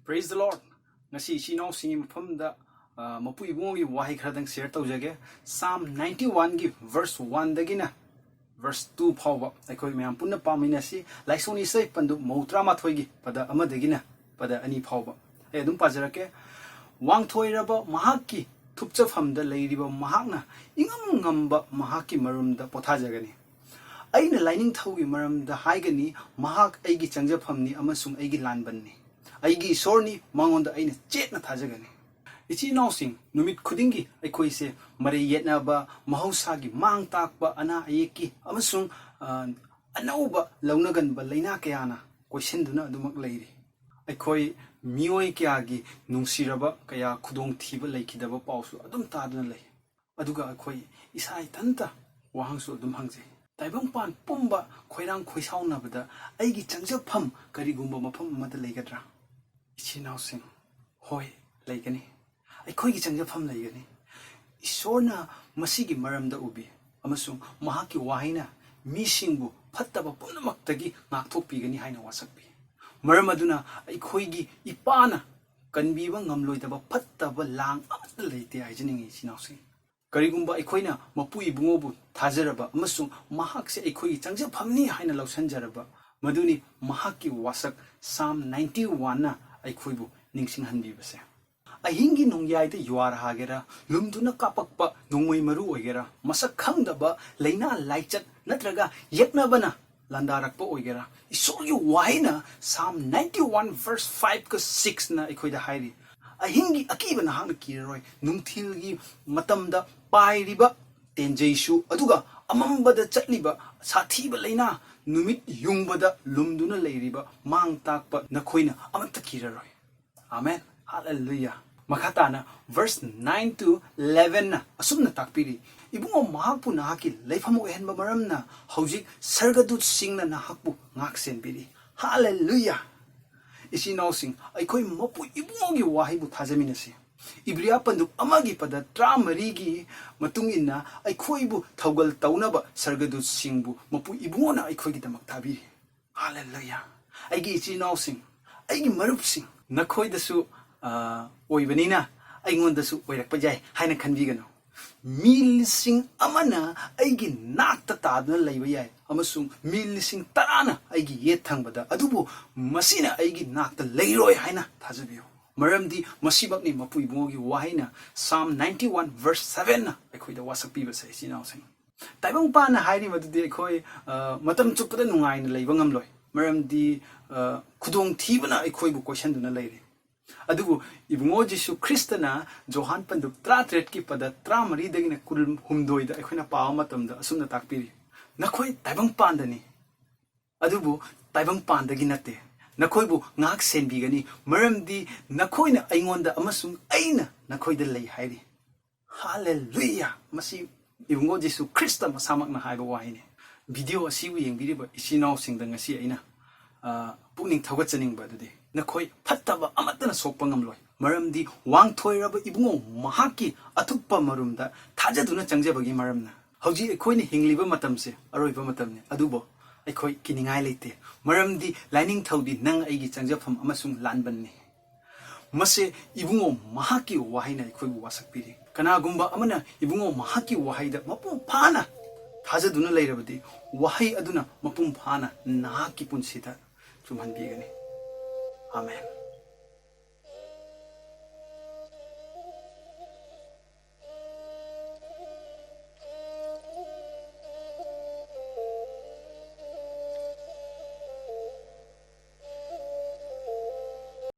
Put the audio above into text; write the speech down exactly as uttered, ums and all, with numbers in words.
Praise the Lord. ꯉꯁꯤ ꯏꯆꯤꯟ ꯏꯅꯥꯎꯁꯤꯡꯒꯤ ꯃꯐꯝꯗ, ꯑ, ꯃꯄꯨ ꯏꯕꯨꯡꯉꯣꯒꯤ ꯋꯥꯍꯩ ꯈꯔꯗꯪ share ꯇꯧꯖꯒꯦ꯫ Psalm ninety one ꯒꯤ verse one ꯗꯒꯤꯅ verse two ꯐꯥꯎꯕ ꯑꯩꯈꯣꯏ ꯃꯌꯥꯝ ꯄꯨꯟꯅ ꯄꯥꯃꯤꯟꯅꯁꯤ꯫ ꯂꯥꯏꯁꯣꯟ ꯏꯁꯩ ꯄꯟꯗꯨꯞ ꯃꯧꯗ꯭ꯔꯥ ꯃꯥꯊꯣꯏꯒꯤ ꯄꯗ ꯑꯃꯗꯒꯤꯅ ꯄꯗ ꯑꯅꯤ ꯐꯥꯎꯕ ꯑꯩ ꯑꯗꯨꯝ ꯄꯥꯖꯔꯛꯀꯦ꯫ "ꯋꯥꯡꯊꯣꯏꯔꯕ ꯃꯍꯥꯛꯀꯤ ꯊꯨꯞꯆꯐꯝꯗ ꯂꯩꯔꯤꯕ ꯃꯍꯥꯛꯅ ꯏꯉꯝ ꯉꯝꯕ ꯃꯍꯥꯛꯀꯤ ꯃꯔꯨꯝꯗ ꯄꯣꯊꯥꯖꯒꯅꯤ꯫ ꯑꯩꯅ ꯂꯥꯏꯅꯤꯡꯊꯧꯒꯤ ꯃꯔꯝꯗ ꯍꯥꯏꯒꯅꯤ, ꯃꯍꯥꯛ ꯑꯩꯒꯤ ꯆꯪꯖꯐꯝꯅꯤ ꯑꯃꯁꯨꯡ ꯑꯩꯒꯤ ꯂꯥꯟꯕꯟꯅꯤ, ꯑꯩꯒꯤ ꯏꯁꯣꯔꯅꯤ, ꯃꯉꯣꯟꯗ ꯑꯩꯅ ꯆꯦꯠꯅ ꯊꯥꯖꯒꯅꯤ"꯫ ꯏꯆꯤꯟ ꯏꯅꯥꯎꯁꯤꯡ, ꯅꯨꯃꯤꯠ ꯈꯨꯗꯤꯡꯒꯤ ꯑꯩꯈꯣꯏꯁꯦ ꯃꯔꯩ ꯌꯦꯠꯅꯕ, ꯃꯍꯧꯁꯥꯒꯤ ꯃꯥꯡ ꯇꯥꯛꯄ, ꯑꯅꯥ ꯑꯌꯦꯛꯀꯤ ꯑꯃꯁꯨꯡ, ꯑ, ꯑꯅꯧꯕ ꯂꯧꯅꯒꯟꯕ ꯂꯥꯏꯅꯥ ꯀꯌꯥꯅ ꯀꯣꯏꯁꯤꯟꯗꯨꯅ ꯑꯗꯨꯃꯛ ꯂꯩꯔꯤ꯫ ꯑꯩꯈꯣꯏ ꯃꯤꯑꯣꯏ ꯀꯌꯥꯒꯤ ꯅꯨꯡꯁꯤꯔꯕ ꯀꯌꯥ ꯈꯨꯗꯣꯡꯊꯤꯕ ꯂꯩꯈꯤꯗꯕ ꯄꯥꯎꯁꯨ ꯑꯗꯨꯝ ꯇꯥꯗꯨꯅ ꯂꯩ꯫ ꯑꯗꯨꯒ ꯑꯩꯈꯣꯏ ꯏꯁꯥ ꯏꯊꯟꯇ ꯋꯥꯍꯪꯁꯨ ꯑꯗꯨꯝ ꯍꯪꯖꯩ, "ꯇꯥꯏꯕꯪꯄꯥꯟ ꯄꯨꯝꯕ ꯈꯣꯏꯔꯥꯡ ꯈꯣꯏꯁꯥꯎꯅꯕꯗ ꯑꯩꯒꯤ ꯆꯪꯖꯐꯝ ꯀꯔꯤꯒꯨꯝꯕ ꯃꯐꯝ ꯑꯃꯗ ꯂꯩꯒꯗ꯭ꯔꯥ?" ꯏꯆꯤꯟ ꯏꯅꯥꯎꯁꯤꯡ, ꯍꯣꯏ, ꯂꯩꯒꯅꯤ꯫ ꯑꯩꯈꯣꯏꯒꯤ ꯆꯪꯖꯐꯝ ꯂꯩꯒꯅꯤ꯫ ꯏꯁꯣꯔꯅ ꯃꯁꯤꯒꯤ ꯃꯔꯝꯗ ꯎꯕꯤ, ꯑꯃꯁꯨꯡ ꯃꯍꯥꯛꯀꯤ ꯋꯥꯍꯩꯅ ꯃꯤꯁꯤꯡꯕꯨ ꯐꯠꯇꯕ ꯄꯨꯝꯅꯃꯛꯇꯒꯤ ꯉꯥꯛꯊꯣꯛꯄꯤꯒꯅꯤ ꯍꯥꯏꯅ ꯋꯥꯁꯛꯄꯤ꯫ ꯃꯔꯝ ꯑꯗꯨꯅ ꯑꯩꯈꯣꯏꯒꯤ ꯏꯄꯥꯅ ꯀꯟꯕꯤꯕ ꯉꯝꯂꯣꯏꯗꯕ ꯐꯠꯇꯕ ꯂꯥꯡ ꯑꯃꯠꯇ ꯂꯩꯇꯦ ꯍꯥꯏꯖꯅꯤꯡꯏ, ꯏꯆꯤꯟ ꯏꯅꯥꯎꯁꯤꯡ꯫ ꯀꯔꯤꯒꯨꯝꯕ ꯑꯩꯈꯣꯏꯅ ꯃꯄꯨ ꯏꯕꯨꯡꯉꯣꯕꯨ ꯊꯥꯖꯔꯕ ꯑꯃꯁꯨꯡ ꯃꯍꯥꯛꯁꯦ ꯑꯩꯈꯣꯏꯒꯤ ꯆꯪꯖꯐꯝꯅꯤ ꯍꯥꯏꯅ ꯂꯧꯁꯤꯟꯖꯔꯕ, ꯃꯗꯨꯅꯤ ꯃꯍꯥꯛꯀꯤ ꯋꯥꯁꯛ Psalm ninety one ꯅ ꯑꯩꯈꯣꯏꯕꯨ ꯅꯤꯡꯁꯤꯡꯍꯟꯕꯤꯕꯁꯦ꯫ ꯑꯍꯤꯡꯒꯤ ꯅꯣꯡꯌꯥꯏꯗ ꯌꯨꯍꯥꯔ ꯍꯥꯒꯦꯔꯥ, ꯂꯨꯝꯗꯨꯅ ꯀꯥꯞꯄꯛꯄ ꯅꯣꯡꯃꯩ ꯃꯔꯨ ꯑꯣꯏꯒꯦꯔꯥ, ꯃꯁꯛ ꯈꯪꯗꯕ ꯂꯥꯏꯅꯥ ꯂꯥꯏꯆꯠ ꯅꯠꯇ꯭ꯔꯒ ꯌꯦꯛꯅꯕꯅ ꯂꯥꯟꯗꯥꯔꯛꯄ ꯑꯣꯏꯒꯦꯔꯥ, ꯏꯁꯣꯔꯒꯤ ꯋꯥꯍꯩꯅ Psalm ninety one verse five ꯀ six ꯅ ꯑꯩꯈꯣꯏꯗ ꯍꯥꯏꯔꯤ, "ꯑꯍꯤꯡꯒꯤ ꯑꯀꯤꯕ ꯅꯍꯥꯛꯅ ꯀꯤꯔꯔꯣꯏ, ꯅꯨꯡꯊꯤꯜꯒꯤ ꯃꯇꯝꯗ ꯄꯥꯏꯔꯤꯕ ꯇꯦꯟꯖꯩꯁꯨ, ꯑꯗꯨꯒ ꯑꯃꯝꯕꯗ ꯆꯠꯂꯤꯕ ꯁꯥꯊꯤꯕ ꯂꯥꯏꯅꯥ, ꯅꯨꯃꯤꯠ ꯌꯨꯡꯕꯗ ꯂꯨꯝꯗꯨꯅ ꯂꯩꯔꯤꯕ ꯃꯥꯡ ꯇꯥꯛꯄ ꯅꯈꯣꯏꯅ ꯑꯃꯠꯇ ꯀꯤꯔꯔꯣꯏ"꯫ ꯑꯥꯃꯦꯟ꯫ ꯍꯥꯂꯦꯂꯨꯌꯥ꯫ ꯃꯈꯥ ꯇꯥꯅ verse nine to eleven ꯅ ꯑꯁꯨꯝꯅ ꯇꯥꯛꯄꯤꯔꯤ, "ꯏꯕꯨꯡꯉꯣ, ꯃꯍꯥꯛꯄꯨ ꯅꯍꯥꯛꯀꯤ ꯂꯩꯐꯝ ꯑꯣꯏꯍꯟꯕ ꯃꯔꯝꯅ ꯍꯧꯖꯤꯛ ꯁꯔꯒꯗꯨꯠꯁꯤꯡꯅ ꯅꯍꯥꯛꯄꯨ ꯉꯥꯛ ꯁꯦꯟꯕꯤꯔꯤ"꯫ ꯍꯥꯂꯦꯂꯨꯌꯥ꯫ ꯏꯆꯤꯟ ꯏꯅꯥꯎꯁꯤꯡ, ꯑꯩꯈꯣꯏ ꯃꯄꯨ ꯏꯕꯨꯡꯉꯣꯒꯤ ꯋꯥꯍꯩꯕꯨ ꯊꯥꯖꯃꯤꯟꯅꯁꯤ꯫ ꯏꯕ꯭ꯔꯤꯌꯥ ꯄꯟꯗꯨꯞ ꯑꯃꯒꯤ ꯄꯗ ꯇꯔꯥꯃꯔꯤꯒꯤ ꯃꯇꯨꯡ ꯏꯟꯅ ꯑꯩꯈꯣꯏꯕꯨ ꯊꯧꯒꯜ ꯇꯧꯅꯕ ꯁꯔꯒꯗꯨꯠꯁꯤꯡꯕꯨ ꯃꯄꯨ ꯏꯕꯨꯡꯉꯣꯅ ꯑꯩꯈꯣꯏꯒꯤꯗꯃꯛ ꯊꯥꯕꯤꯔꯤ꯫ ꯍꯥꯂꯦꯂꯨꯌꯥ꯫ ꯑꯩꯒꯤ ꯏꯆꯤꯟ ꯏꯅꯥꯎꯁꯤꯡ, ꯑꯩꯒꯤ ꯃꯔꯨꯞꯁꯤꯡ, ꯅꯈꯣꯏꯗꯁꯨ ꯑ, ꯑꯣꯏꯕꯅꯤꯅ ꯑꯩꯉꯣꯟꯗꯁꯨ ꯑꯣꯏꯔꯛꯄ ꯌꯥꯏ ꯍꯥꯏꯅ ꯈꯟꯕꯤꯒꯅꯨ꯫ ꯃꯤ ꯂꯤꯁꯤꯡ ꯑꯃꯅ ꯑꯩꯒꯤ ꯅꯥꯛꯇ ꯇꯥꯗꯨꯅ ꯂꯩꯕ ꯌꯥꯏ ꯑꯃꯁꯨꯡ ꯃꯤ ꯂꯤꯁꯤꯡ ꯇꯔꯥꯅ ꯑꯩꯒꯤ ꯌꯦꯠ ꯊꯪꯕꯗ, ꯑꯗꯨꯕꯨ ꯃꯁꯤꯅ ꯑꯩꯒꯤ ꯅꯥꯛꯇ ꯂꯩꯔꯣꯏ ꯍꯥꯏꯅ ꯊꯥꯖꯕꯤꯌꯨ꯫ ꯃꯔꯝꯗꯤ ꯃꯁꯤꯃꯛꯅꯤ ꯃꯄꯨ ꯏꯕꯨꯡꯉꯣꯒꯤ ꯋꯥꯍꯩꯅ, Psalm ninety one verse sevenꯅ ꯑꯩꯈꯣꯏꯗ ꯋꯥꯁꯛꯄꯤꯕꯁꯦ, ꯏꯆꯤꯟ ꯏꯅꯥꯎꯁꯤꯡ꯫ ꯇꯥꯏꯕꯪꯄꯥꯟꯅ ꯍꯥꯏꯔꯤꯕꯗꯨꯗꯤ ꯑꯩꯈꯣꯏ ꯑ, ꯃꯇꯝ ꯆꯨꯞꯄꯗ ꯅꯨꯡꯉꯥꯏꯅ ꯂꯩꯕ ꯉꯝꯂꯣꯏ, ꯃꯔꯝꯗꯤ ꯑ, ꯈꯨꯗꯣꯡꯊꯤꯕꯅ ꯑꯩꯈꯣꯏꯕꯨ ꯀꯣꯏꯁꯟꯗꯨꯅ ꯂꯩꯔꯤ꯫ ꯑꯗꯨꯕꯨ ꯏꯕꯨꯡꯉꯣ ꯖꯤꯁꯨ ꯈ꯭ꯔꯤꯁꯇꯅ ꯖꯣꯍꯥꯟ ꯄꯟꯗꯨꯞ ꯇꯔꯥꯇꯔꯦꯠꯀꯤ ꯄꯗ ꯇꯔꯥꯃꯔꯤꯗꯒꯤꯅ ꯀꯨꯟꯍꯨꯝꯗꯣꯏꯗ ꯑꯩꯈꯣꯏꯅ ꯄꯥꯕ ꯃꯇꯝꯗ ꯑꯁꯨꯝꯅ ꯇꯥꯛꯄꯤꯔꯤ, "ꯅꯈꯣꯏ ꯇꯥꯏꯕꯪꯄꯥꯟꯗꯅꯤ, ꯑꯗꯨꯕꯨ ꯇꯥꯏꯕꯪꯄꯥꯟꯗꯒꯤ ꯅꯠꯇꯦ꯫ ꯅꯈꯣꯏꯕꯨ ꯉꯥꯏꯍꯥꯛ ꯁꯦꯟꯕꯤꯒꯅꯤ, ꯃꯔꯝꯗꯤ ꯅꯈꯣꯏꯅ ꯑꯩꯉꯣꯟꯗ ꯑꯃꯁꯨꯡ ꯑꯩꯅ ꯅꯈꯣꯏꯗ ꯂꯩ" ꯍꯥꯏꯔꯤ꯫ ꯍꯥꯂꯦꯂꯨꯌꯥ! ꯃꯁꯤ ꯏꯕꯨꯡꯉꯣ ꯖꯤꯁꯨ ꯈ꯭ꯔꯤꯁꯇ ꯃꯁꯥꯃꯛꯅ ꯍꯥꯏꯕ ꯋꯥꯍꯩꯅꯤ꯫ ꯚꯤꯗꯤꯑꯣ ꯑꯁꯤꯕꯨ ꯌꯦꯡꯕꯤꯔꯤꯕ ꯏꯆꯤꯟ ꯏꯅꯥꯎꯁꯤꯡꯗ ꯉꯁꯤ ꯑꯩꯅ, ꯑ, ꯄꯨꯛꯅꯤꯡ ꯊꯧꯒꯠꯆꯅꯤꯡꯕ ꯑꯗꯨꯗꯤ, ꯅꯈꯣꯏ ꯐꯠꯇꯕ ꯑꯃꯠꯇꯅ ꯁꯣꯛꯄ ꯉꯝꯂꯣꯏ, ꯃꯔꯝꯗꯤ ꯋꯥꯡꯊꯣꯏꯔꯕ ꯏꯕꯨꯡꯉꯣ ꯃꯍꯥꯛꯀꯤ ꯑꯊꯨꯞꯄ ꯃꯔꯨꯝꯗ ꯊꯥꯖꯗꯨꯅ ꯆꯪꯖꯕꯒꯤ ꯃꯔꯝꯅ꯫ ꯍꯧꯖꯤꯛ ꯑꯩꯈꯣꯏꯅ ꯍꯤꯡꯂꯤꯕ ꯃꯇꯝꯁꯦ ꯑꯔꯣꯏꯕ ꯃꯇꯝꯅꯤ, ꯑꯗꯨꯕꯨ ꯑꯩꯈꯣꯏ ꯀꯤꯅꯤꯡꯉꯥꯏ ꯂꯩꯇꯦ, ꯃꯔꯝꯗꯤ ꯂꯥꯏꯅꯤꯡꯊꯧꯗꯤ ꯅꯪ ꯑꯩꯒꯤ ꯆꯪꯖꯐꯝ ꯑꯃꯁꯨꯡ ꯂꯥꯟꯕꯟꯅꯤ꯫ ꯃꯁꯦ ꯏꯕꯨꯡꯉꯣ ꯃꯍꯥꯛꯀꯤ ꯋꯥꯍꯩꯅ ꯑꯩꯈꯣꯏꯕꯨ ꯋꯥꯁꯛꯄꯤꯔꯤ꯫ ꯀꯅꯥꯒꯨꯝꯕ ꯑꯃꯅ ꯏꯕꯨꯡꯉꯣ ꯃꯍꯥꯛꯀꯤ ꯋꯥꯍꯩꯗ ꯃꯄꯨꯡ ꯐꯥꯅ ꯊꯥꯖꯗꯨꯅ ꯂꯩꯔꯕꯗꯤ, ꯋꯥꯍꯩ ꯑꯗꯨꯅ ꯃꯄꯨꯡ ꯐꯥꯅ ꯅꯍꯥꯛꯀꯤ ꯄꯨꯟꯁꯤꯗ ꯆꯨꯝꯍꯟꯕꯤꯒꯅꯤ꯫ ꯑꯥꯃꯦꯟ꯫